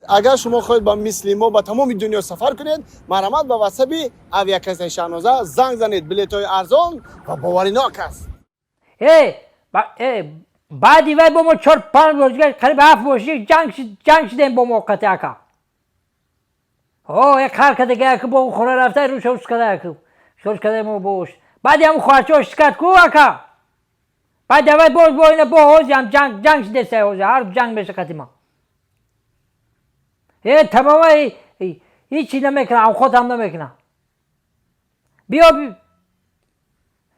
Агар шумо хоҳед ба мисли мо ба тамоми дунё сафар кунед, марҳамат, ба ватсаби авиакассаи Шаҳноза занг занед. Билетҳои арзон ва боваринок аст. Э, баъди вай бо мо чор панҷ бор дигар, қариб ҳафт бор ҷанг шидем бо мо қати ака. О, як қар када яку бо хона рафта рӯша ус када, яку шош када мо бош. Баъди ҳамн хоҳарчо ошти кард ку ака. Баъди аввал боз бо ина бо ҳозиам ҷанг шидеса, ҳози ҳар ҷанг меша қати ма. Э, тамома ҳичи намекунам, авқотам намекунам. Биё,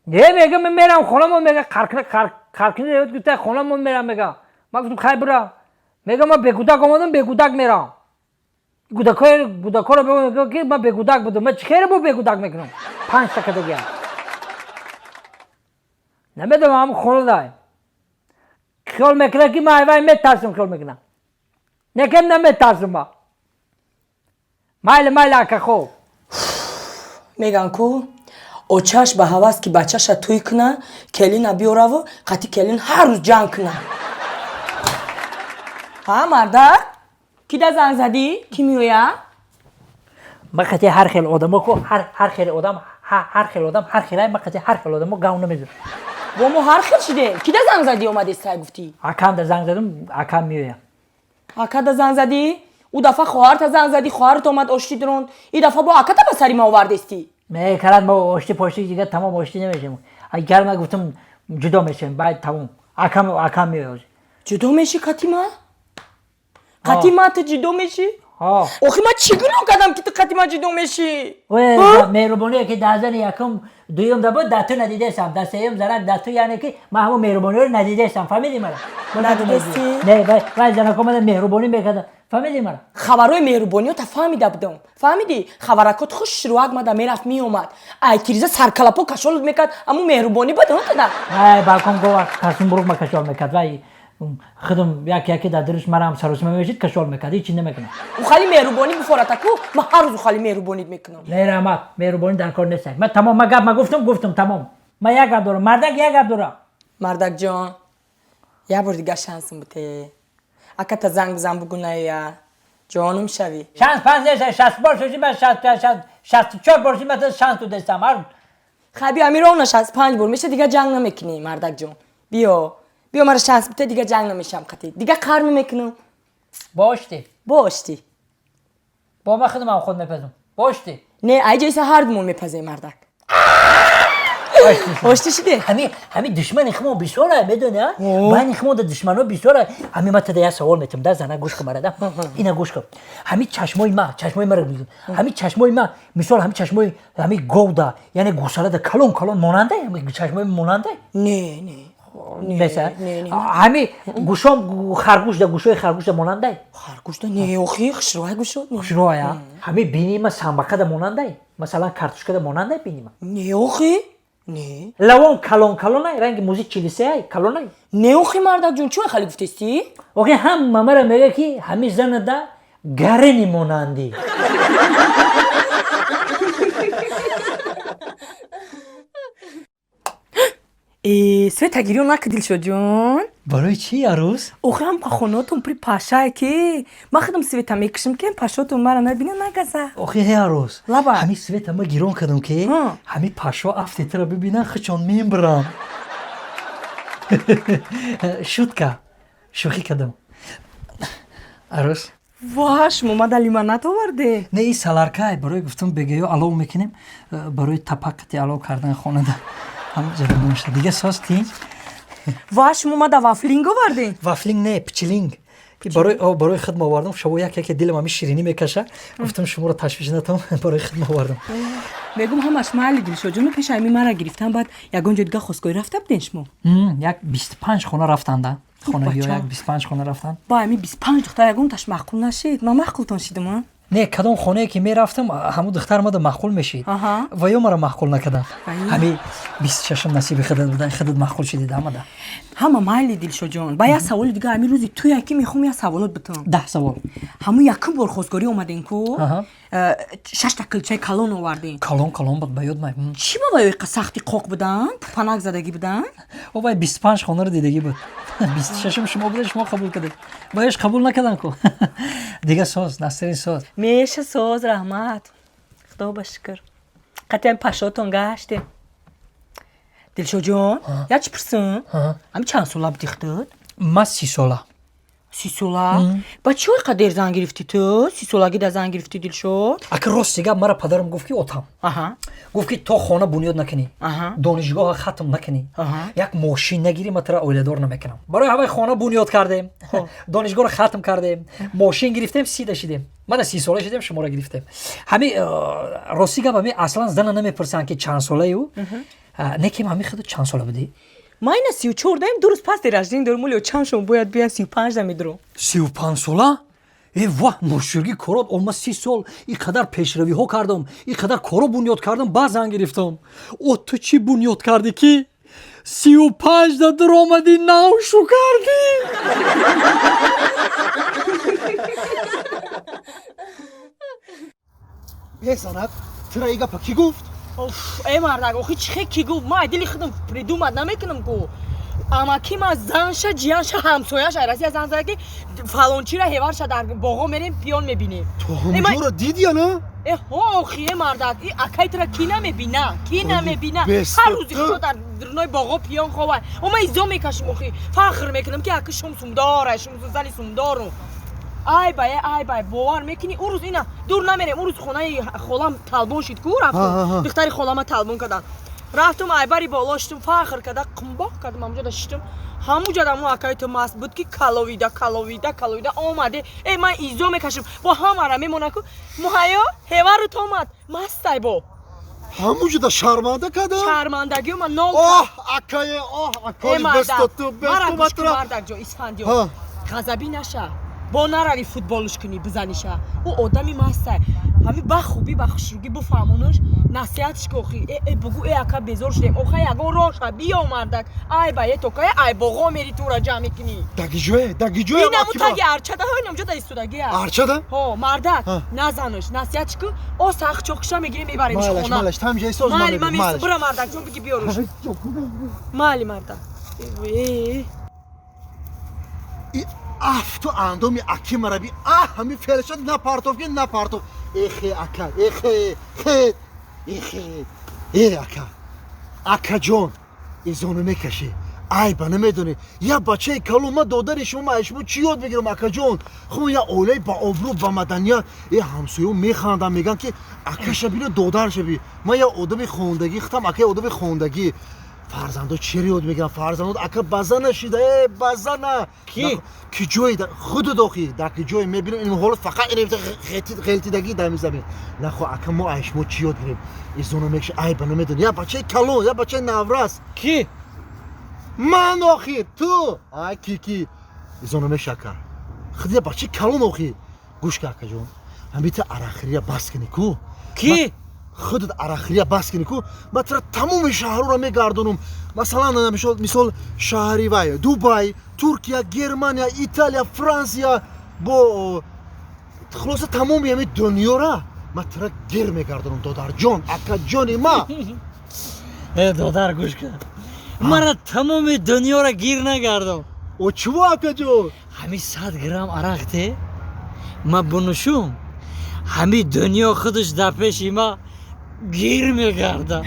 не, мега, ман мерам хонамо, мега, қаркина гуфта, хонамо мерам, мега. Ман гуфтам, хай, бура. Мега, ман бекӯдак омадам, бекӯдак мерам. Гудакоро мега, ки ман бекӯдак будам. Ман чӣ хеле бо бекӯдак мекунам? Панҷта кадагиам. Намедонам, ҳам хона дай. Хиёл мекунам, ки ман айвай метарсам, хиёл мекунам. Некем наметарсам ма. Майли, майли, ака, хоб. Меган ку, очаш ба ҳавас ки бачаша тӯй куна, келина биёраву қати келин ҳар рӯз ҷанг куна. Ҳа, мардак, ки да занг задӣ, кӣ меоя? Ма қати ҳар хел одамо ку, ҳар хел одам, ҳар хел одам, ҳар хелай, ма қати ҳар хел одамо гав намезанам. Бо мо ҳар хел шидем. Ки да занг задӣ, омадестай гуфтӣ? Акам да занг задам, акам меоям. Ака да занг задӣ? Ӯ дафъа хоҳарта занг задӣ, хоҳарат омад, оштӣ дронд. И дафъа бо аката ба сари ма овардестӣ. Мекарад, мо оштӣ поштӣ дигар тамом, оштӣ намешем. Агар ма гуфтам, ҷудо мешем, баъд тамом. Акам меояд. Ҷудо мешӣ қати ма? Қати ма ту ҷудо мешӣ? Охи ман чӣ гуноҳ кардам, ки ту қати ма ҷудо мешӣ? Меҳрубоние ки дар зани якум, дуюм да буд, дар ту надидесам, дар сеюм занак дар ту, яъне ки ман ҳамон меҳрубониро надидесам, фаҳмидӣ мара? Надидестӣ? Не, вай занако омада меҳрубонӣ мекарда, фаҳмидӣ мара? Хабарҳои меҳрубониёта фаҳмида будам, фаҳмидӣ? Хабаракот хушрӯак мада мерафт, меомад, ай тиреза саркалапо кашолут мекард. Аму меҳрубонӣ буд тада? Вай балкон гова касум бурук ма кашол мекард. Вай худам як яке дар дурус марам саросима мешид, кашол мекард, ҳичи намекунам. Ухали меҳрубонӣ бифоратаку, ман ҳар рӯз ухали меҳрубонит мекунам. Не, раҳмат, меҳрубонӣ дар кор нест. Ман тамом, ман гап ма гуфтам, гуфтам, тамом. Ман як гап дорам, мардак як гап дорам. Мардакҷон, як бор дига шансм буте, аката занг бизан, бугу наёя, ҷонум шавӣ. Шанс панс нест, 60 бор шудӣ, ман 64 бор шудӣ, ман шанс додастам. Хай, биё, ами ровно 65 бор меша, дига ҷанг намекунӣ. Мардакҷон, биё, биё, мара шанс бите, дига ҷанг намешам қатӣ, дига қар намекунам. Бошти. Бошти. Бо ман худам худ мепазам, бошти. Не, ай ҷойса ҳардумон мепазем, мардак. Ошти шиде. Ҳами душмани хумо бисёра, медони, байни хумо да душмано бисёра. Ҳами ма тада як савол метам да, зана, гӯш кун марада, ина гӯш кун. Ҳами чашмои ма, чашмои мара, ҳами чашмои ма, мисол, ҳами чашмои ҳами говда, яъне гусалада калон калон монанда, ҳами чашмои монанда? Не, не. Неса ҳами гӯшом харгӯшда, гӯшои харгӯшда монандай? Харгӯшда не, охи, хушрӯай гӯшод. Хушрӯая. Ҳами бини ма самбақада монандай, масалан, картошкада монандай бини ма? Не, охи, не. Лавон калон калонай, ранги музи чилисеай, калонай? Не, охи, мардакҷон, чӣ хали гуфтестӣ? Охи, ҳама мара мега, ки ҳами занада гарени монандӣ. Э, света гирён наки, Дилшодҷон. Барои чӣ, арӯз? Охи, ҳам пахонотон при пашае, ки ман худам света мекушам, ки пашотон мара набина, нагаза. Охи, ҳе, арӯз. Лаба. Ҳами света ма гирон кардам, ки ҳами пашо афтетара бибинан, хучон мембирам. Шутка, шӯхӣ кардам, арӯз. Ва шумо мада лимонад оварде? Не, и саларкай, барои гуфтам, бегаё алов мекунем, барои тапақати алов кардани хонада ҳам ҷараён шуд. Дига соз, тинҷ. Ва шумо мада вафлинг оварде? Вафлинг не, пчилинг. Барои хидма овардам. Шаво як яке дилам ҳами ширинӣ мекаша, гуфтам, шуморо ташвиш натам, барои хидма овардам. Мегум, ҳамаш майли, Дилшодҷону, пеш ами мара гирифтан, баъд ягон ҷо дига хостгорӣ рафта буден шумо? Як 25 хона рафтанда, хонагиҳо, як 25 хона рафтанд. Ба ами 25 духтар ягонташ маъқул нашид? Ман маъқултон шидам, а? Не, кадом хонае ки мерафтам, ҳамун духтар мада маъқул мешид. Ва ё мара маъқул накардам. Ҳами 26-ум насиби худат буда, худат маъқул шидид ҳамада. Ҳама майли, Дилшоҷон, ба як саволи дига. Ами рӯзи туя, ки мехоҳам як саволот битам. 10 савол. Ҳамун якум бор хостгорӣ омадем ку, шашта килчаи калон овардем. Калон калон буд, ба ёд май. Чӣ ба ваё иқа сахти қоқ будан, панак задагӣ будан? О, вай 25 хонаро дидагӣ буд. 26-м шумо будед, шумо қабул кардед. Бояш қабул накардан ку. Дига соз, Насрин соз. Меша соз, раҳмат. Худо ба шукр. Қатъиян пашотон гаштем. Дилшодҷон, як чӣ пурсам? Ҳами чанд сола будӣ худат? Ма 30 сола. 30 сола? Ба чӣ ой қадер зан гирифтӣ ту? 30 солагӣ да зан гирифтӣ, Дилшод? Ака, рости гап, мара падарам гуфт, ки отам гуфт, ки то хона бунёд накунӣ, донишгоҳа хатм накунӣ, як мошин нагирӣ, ма тура оиладор намекунам. Барои ҳамаи хона бунёд кардем, донишгоҳро хатм кардем, мошин гирифтем, 30-да шидем. Мана 30 сола шидем, шуморо гирифтем. Ҳами рости гап, ҳами аслан зана намепурсанд, ки чанд солаю. Не ки ҳами худу чанд сола будӣ? Ма ина 34 даем, 2 рӯз пас день рождения дорум, олиё чанд шом бояд биян, 35 да медурам. 35 сола? Э ва, ноширгӣ корот ома, 30 сол ин қадар пешравиҳо кардам, ин қадар коро бунёд кардам, баъд зан гирифтам. О, ту чӣ бунёд кардӣ, ки 35 да дуромадӣ, навшу кардӣ? Бесанат, тура и гапа кӣ гуфт? Э мардак, охи чӣ хе ки гуфт? Ман дили худам придумать намекунам ку. Амаки ма занша, ҷиянша, ҳамсояша Россия зан зада, ки фалончира ҳеварша дар боғо мерем, пиён мебинем. Ту ҳамҷоро диди я на? Э ҳо, охи, э мардак, и акай тура ки намебина, ки намебина? Ҳар рӯзи худо дар дурнои боғо пиён ховай. О, ман изо мекашим, охи фахр мекунам, ки аки шум сумдора, шум зани сумдору. Ай бай, ай бай, бовар мекунӣ, ӯ рӯз ина дур намерем, ӯ рӯз хонаи холам талбон шид ку, рафтум, духтари холама талбон карданд, рафтум, айбари боло шитум, фахр карда қумбоқ кардам, ҳамуҷода шитум, ҳамуҷода мо акаи ту маст буд, ки каловида, каловида, каловида омаде. Э, ман изо мекашим, бо ҳамара мемона ку, муҳайё ҳеварут омад, мастай бо. Ҳамуҷода шарманда кардам? Шармандагио ма нол. Оҳ, акае, оҳ, акои, бесто ту, бесто матра. Мардакҷо, Исфандиё, ғазабӣ наша, бо нарави футболш кунӣ, бизаниша. Ӯ одами мастай. Ҳами ба хубӣ, ба хушругӣ буфаҳмонаш, насиҳатш ки, охи э бугӯ, э ака, безор шудем, оха, ягон роша биё, мардак, ай ба е токая, ай боғо мери, тура ҷамъ мекунӣ. Дагиҷое, дагиҷое? Инаму таги арчада, ҳо, инамҷода истодагия. Арчада? Ҳо, мардак, назанаш, насиҳатш ку, о сахт чоқиша мегирем, мебаремш хона. Малаш, тамҷаи соз. Майли, ман бура, мардакҷон, биги биёруш. Майли, мардак. Афту андоми аки мараби, аҳ, ҳами фелшад напартов, ки напартов. Эхе, ака, эхе, хе, эхе, э ака, акаҷон, изону мекашӣ, айба намедонӣ, як бачаи калон, ман додари шумо, ман шумо чӣ ёд мегирам, акаҷон? Хуб, як оилаи ба обрӯ, ба маданият, э ҳамсоё механдам, мегӯянд, ки акаша бино, додарша би. Ман як одами хондагӣ, худам ака одами хондагӣ. Фарзандо чиро ёд мегирам? Фарзандо, ака, база нашида, э базана. Ки? Ки ҷое худу дохи, дар ки ҷое мебинам, ин ҳолат фақат ин ғелтидагӣ дар мизамин. Нахо, ака, мо ай шумо чӣ ёд гирем? Изоно мекши, айба намедонӣ, як бачаи калон, як бачаи наврас. Ки? Ман охир, ту. Ай, ки ки? Изоно мекши, ака. Худ як бачаи калон охир. Гӯш ка, акаҷон. Ҳамита арақхӯрия бас кунӣ ку? Ки? Худат арақхӯрия бас кунӣ ку, ман тура тамоми шаҳрҳоро мегардонам. Масалан, мисол шаҳри вай, Дубай, Туркия, Германия, Италия, Франсия, бо хулоса тамоми ҳами дунёра ман тура гир мегардонам, додарҷон, акаҷони ма. Э додар, гӯш кун, мара тамоми дунёра гир нагардон. О, чиво, акаҷон? Ҳами 100 грамм арақ те, ма бунӯшум, ҳами дунё худаш дар пеши ма гир мегардад.